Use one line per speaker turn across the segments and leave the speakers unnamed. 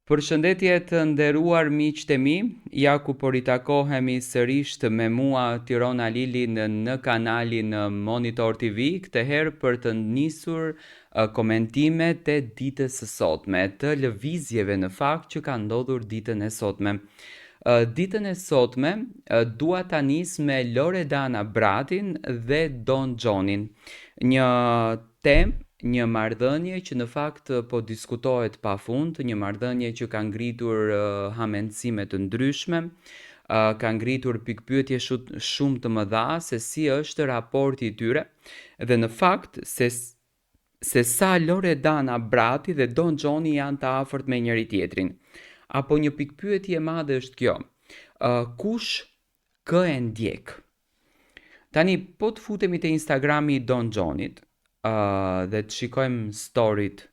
Përshëndetje të nderuar miqtë e mi, ja ku po ritakohemi sërisht me mua Tiron Alilin në kanalin Monitor TV, këtë herë për të nisur komentimet e ditës së sotme, të lëvizjeve në fakt që ka ndodhur ditën e sotme. Ditën e sotme dua ta nis me Loredana Bratin dhe Don Xhonin. Një temë, një marrëdhënie që në fakt po diskutohet pafund, një marrëdhënie që ka ngritur hamendësime të ndryshme, ka ngritur pikëpyetje shumë të mëdha se si është raporti i tyre dhe në fakt se se sa Loredana Brati dhe Don Xhoni janë të afërt me njëri tjetrin. Apo një pikëpyetje e madhe është kjo. Kush kë e ndjek? Tani po të futemi te Instagrami i Don Xhonit, uh, dhe të shikojmë storyt,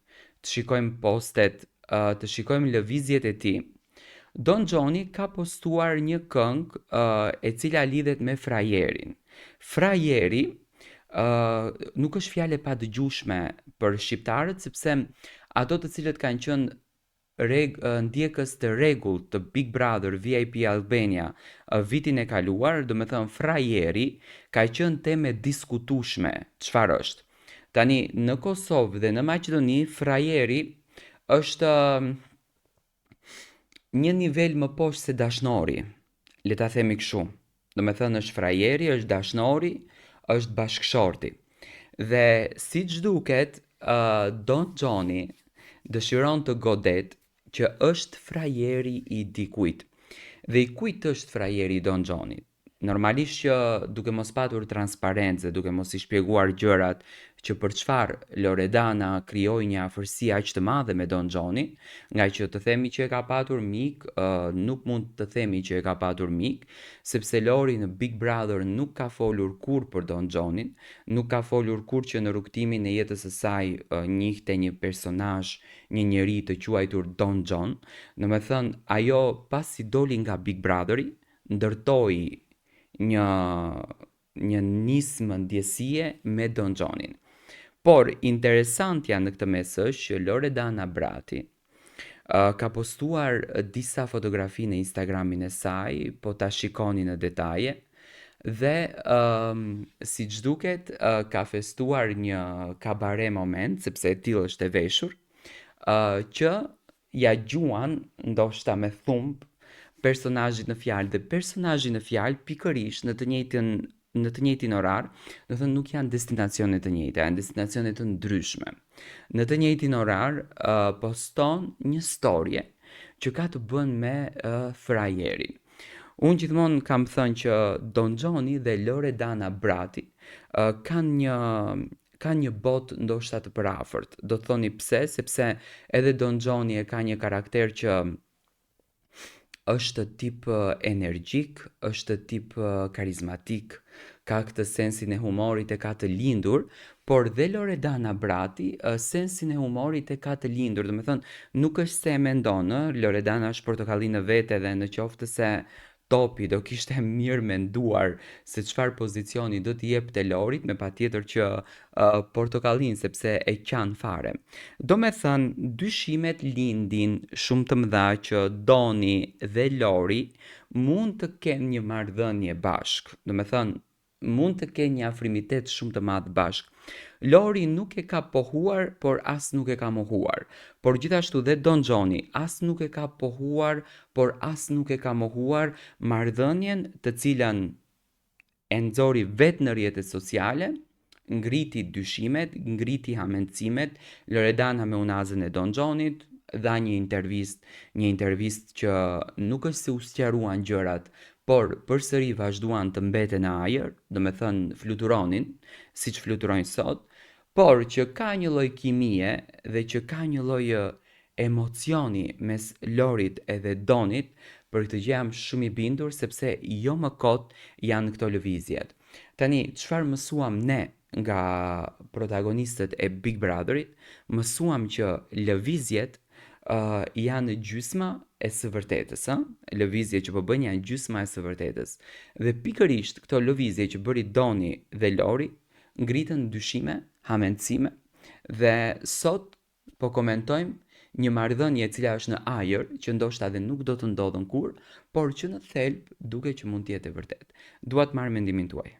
të shikojmë postet, uh, të shikojmë lëvizjet e tij. Don Xhoni ka postuar një këngë uh, e cila lidhet me frajerin. Frajeri uh, nuk është fjalë e padëgjueshme për shqiptarët sepse ato të cilët kanë qenë reg, ndjekës të rregullt të Big Brother VIP Albania vitin e kaluar, domethënë frajeri ka qenë temë e diskutueshme çfarë është. Tani në Kosovë dhe në Maqedoni frajeri është një nivel më poshtë se dashnori, le ta themi kështu. Domethënë është frajeri, është dashnori, është bashkëshorti. Dhe siç duket, uh, Don Xhoni dëshiron të godet që është frajeri i dikujt. Dhe i kujt është frajeri i Don Xhonit? Normalisht që duke mos patur transparencë dhe duke mos i shpjeguar gjërat që për çfarë Loredana krijoi një afërsi aq të madhe me Don Xhonin, nga që të themi që e ka patur mik, uh, nuk mund të themi që e ka patur mik, sepse Lori në Big Brother nuk ka folur kurrë për Don Xhonin, nuk ka folur kurrë që në rrugëtimin e jetës së saj uh, njihte një personazh, një njeri të quajtur Don Xhon. Domethënë, ajo pasi doli nga Big Brotheri, ndërtoi një një nismë ndjesie me Don Xhonin. Por interesantja në këtë mes është që Loredana Brati uh, ka postuar disa fotografi në Instagramin e saj, po ta shikoni në detaje, dhe um, siç duket uh, ka festuar një kabare moment, sepse e tillë është e veshur, uh, që ja gjuan ndoshta me thumb personazhit në fjalë dhe personazhi në fjalë pikërisht në të njëjtën në të njëjtin orar, domethënë nuk janë destinacione të njëjta, janë destinacione të ndryshme. Në të njëjtin orar uh, poston një storje që ka të bën me uh, frajerin. Unë gjithmonë kam thënë që Don Xhoni dhe Loredana Brati uh, kanë një kanë një botë ndoshta të përafërt. Do të thoni pse? Sepse edhe Don Xhoni e ka një karakter që është tip energjik, është tip karizmatik, ka këtë sensin e humorit e ka të lindur, por dhe Loredana Brati sensin e humorit e ka të lindur, domethënë nuk është se e mendon, ë, Loredana është portokalli në vete dhe në qoftë se Topi do kishte mirë menduar se çfarë pozicioni do t'i jepte Lorit me patjetër që uh, portokallin sepse e qan fare. Domethënë, dyshimet lindin shumë të mëdha që Doni dhe Lori mund të kenë një marrëdhënie bashkë. Domethënë, mund të kenë një afrimitet shumë të madh bashkë. Lori nuk e ka pohuar, por as nuk e ka mohuar. Por gjithashtu dhe Don Xhoni as nuk e ka pohuar, por as nuk e ka mohuar marrëdhënien të cilën e nxori vetë në rrjetet sociale, ngriti dyshimet, ngriti hamendësimet, Loredana me unazën e Don Xhonit, dha një intervistë, një intervistë që nuk është se u sqaruan gjërat, por përsëri vazhduan të mbeten në ajër, domethënë fluturonin, siç fluturojnë sot, por që ka një lloj kimie dhe që ka një lloj emocioni mes Lorit edhe Donit, për këtë gjë jam shumë i bindur sepse jo më kot janë këto lëvizjet. Tani, çfarë mësuam ne nga protagonistët e Big Brotherit, mësuam që lëvizjet uh, janë gjysma e së vërtetës, ë? Lëvizjet që po bëjnë janë gjysma e së vërtetës. Dhe pikërisht këto lëvizje që bëri Doni dhe Lori ngritën dyshime, hamendësime dhe sot po komentojmë Një marrëdhënie e cila është në ajër, që ndoshta edhe nuk do të ndodhën kurrë, por që në thelb duket që mund të jetë e vërtetë. Dua të marr mendimin tuaj.